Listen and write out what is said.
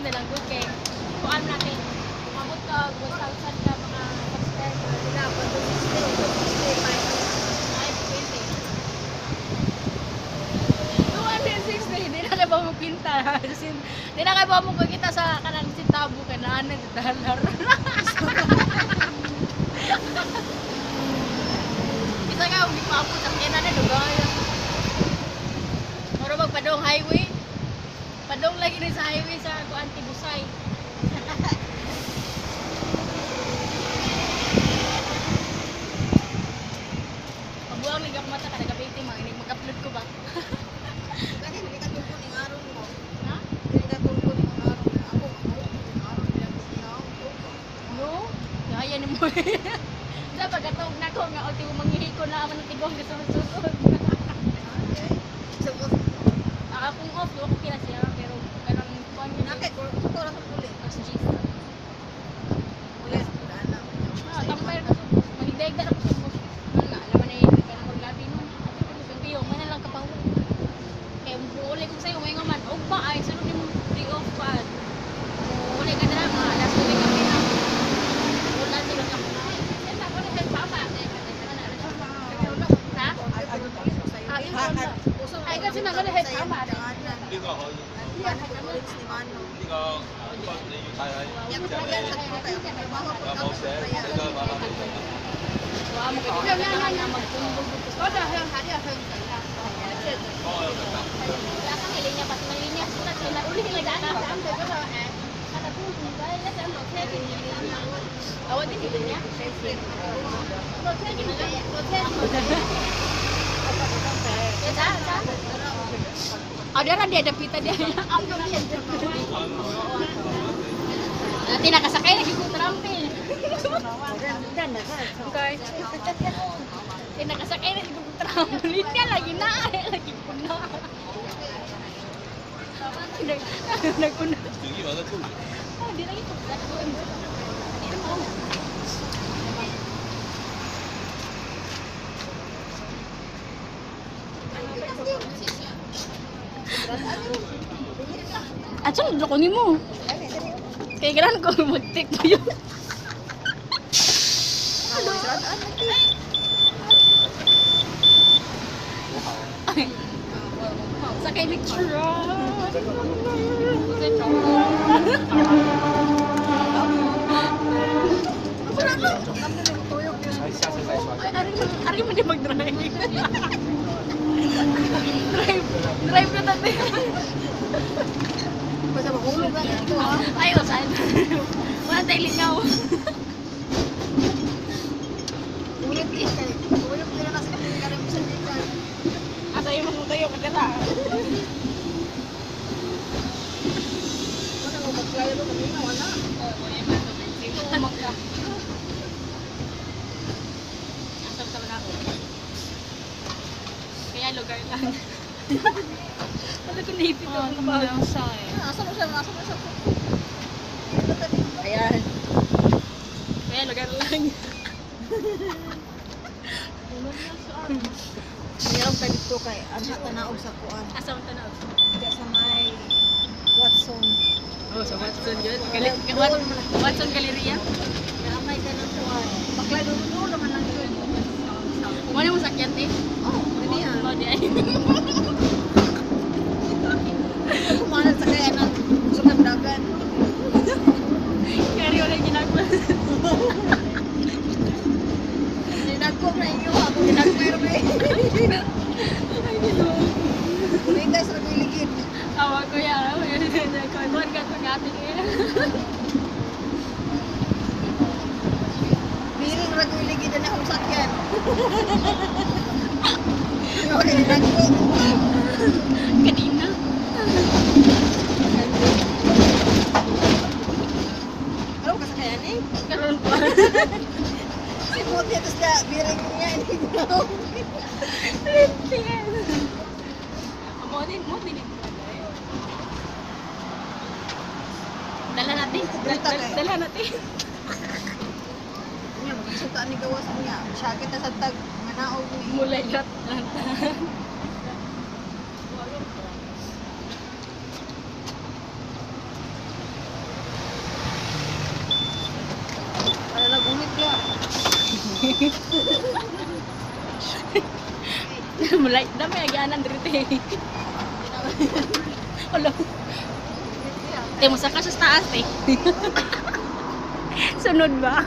250 na lang good kay kuan natin. Umabot ka 1,000 ka mga subscriber. Wala pa, 260, 265. Ay, 20. 260, hindi na kayo ba mo kwinta. Hindi na kayo ba mo kita sa kanang sintabo ka na ano, dollar. Isa ka, hindi pa ako sa kina na lugar. Mura magpadong highway. Padong lagi ni sa highway sa kuan Tibusay. Pagbuang lagi ako mata kada gabi mga inig mag-upload ko ba? Lagi, hindi ka tungkol ng araw mo. Ha? Hindi ka tungkol ng araw mo. Ako, ang araw nila ko siya. No? Kaya ni mo. Sa pagkatog na ko nga ultimo manghihi ko na man ang tigong gusto susod. Okay. So, Ah, akong off do ako kila siya pero kanang kuan yun. nakay, ko lang sa puli. Mas G's. Puli, daan na. Ah, tambay ka sa bus. Manigdaig na ako sa bus. Ano na, alam mo na yun, ka na maglabi nun. Ato ko sa tiyo, man na lang kapahuwi. Kaya uli ko sa'yo, may nga man, og ba ay, sunod ni mo day off pa. Uli ka na mga alas 9 kami na. Wala sila ka. Ha? Ay, kasi nagano, hey, tama. 呢個可以，呢個分你要睇睇就係有冇寫寫咗把把俾你。 Wa mo kayo na magtumbog. 哦，有得。 Wala kang ilinya pa, malinya sila sila uli sila daan. Awan din ilinya. Ya, sa, sa. Oh, dia dia ada pita dia. Nanti nakasakay lagi ko trampi. Okay. Eh, nakasakay lagi ko trampi. Linya lagi na, lagi ko na. Nagpuna. 自己揾得出。 Oh, di lagi ko. Di mo. Atso, ko nimo. Kay gran ko mag-take ko yun. Ay. Sakay picture. Ay, ari mo di mag-drive. Drive, drive na tayo. Basta mahulog lang ito, ha? Ay, o saan? Wala tayong lingaw. Ulit eh, kay. Ulit nila na sa karin sa bitan. Asa yung mga tayo kadala. Wala mo magklayo ko kanina, wala. Asam sa mga ako. Kaya lugar lang. Ano ko naipit ako kapag. Asa mo siya, asa mo siya. Ayan. Kaya lugar lang. Meron pa dito kay anha tanaog sa kuan. Asam tanaw. Diya sa may Watson. Oh, sa Watson yun. Watson Galleria. Naamay ka ng kuan. Bakla dulo naman lang yun. Wala mo sakyan eh. Oh, ganyan. Oh, di ay. Kumanan sa kaya ng sukandagan. Kaya wala yung ginagawa. Dinagko na inyo ako ginagperme. Ay, ginoo. Ulitas ra biligid. Awa ko yan. Kuhan ka kung ating eh. Biling ra biligid na akong sakyan. Yo, dinagko. Kanina. Ano ka sakyan eh? Karoon pa. Simot niya tapos na biring niya ini daw. Amo din mo din. Dala natin. Dala natin. Niya magsuta ni gawas niya. Siya kita sa tag manaog ni. Mulayat. Mulay, dami agyanan diri te. Wala. Te mo saka sa taas te. Sunod ba?